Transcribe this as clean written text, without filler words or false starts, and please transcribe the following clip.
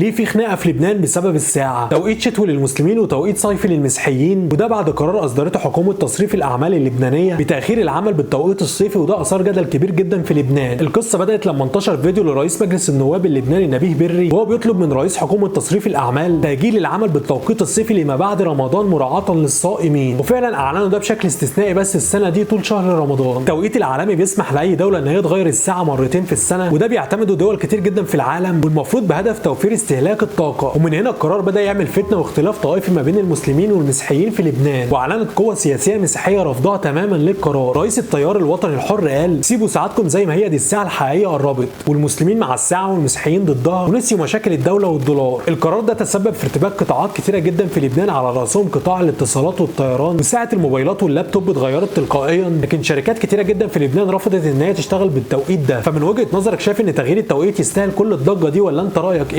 ليه في خناقه في لبنان بسبب الساعة؟ توقيت شتوي للمسلمين وتوقيت صيفي للمسيحيين، وده بعد قرار اصدرته حكومة تصريف الاعمال اللبنانية بتاخير العمل بالتوقيت الصيفي، وده اثار جدل كبير جدا في لبنان. القصة بدات لما انتشر فيديو لرئيس مجلس النواب اللبناني نبيه بري وهو بيطلب من رئيس حكومة تصريف الاعمال تاجيل العمل بالتوقيت الصيفي لما بعد رمضان مراعاة للصائمين، وفعلا اعلنوا ده بشكل استثنائي بس السنة دي طول شهر رمضان. التوقيت العالمي بيسمح لاي دولة ان هي تغير الساعة مرتين في السنة، وده بيعتمده دول كتير جدا في العالم، والمفروض بهدف توفير استهلاك الطاقة. ومن هنا القرار بدا يعمل فتنة واختلاف طائفي ما بين المسلمين والمسيحيين في لبنان، واعلنت قوى سياسية مسيحية رفضها تماما للقرار. رئيس التيار الوطني الحر قال: سيبوا ساعاتكم زي ما هي، دي الساعة الحقيقية قربت، والمسلمين مع الساعة والمسيحيين ضدها، ونسيوا مشاكل الدولة والدولار. القرار ده تسبب في ارتباك قطاعات كتيرة جدا في لبنان، على راسهم قطاع الاتصالات والطيران، وساعة الموبايلات واللابتوب اتغيرت تلقائيا، لكن شركات كتيرة جدا في لبنان رفضت ان هي تشتغل بالتوقيت ده. فمن وجهه نظرك شايف ان تغيير التوقيت يستاهل كل الضجة دي ولا انت رايك ايه؟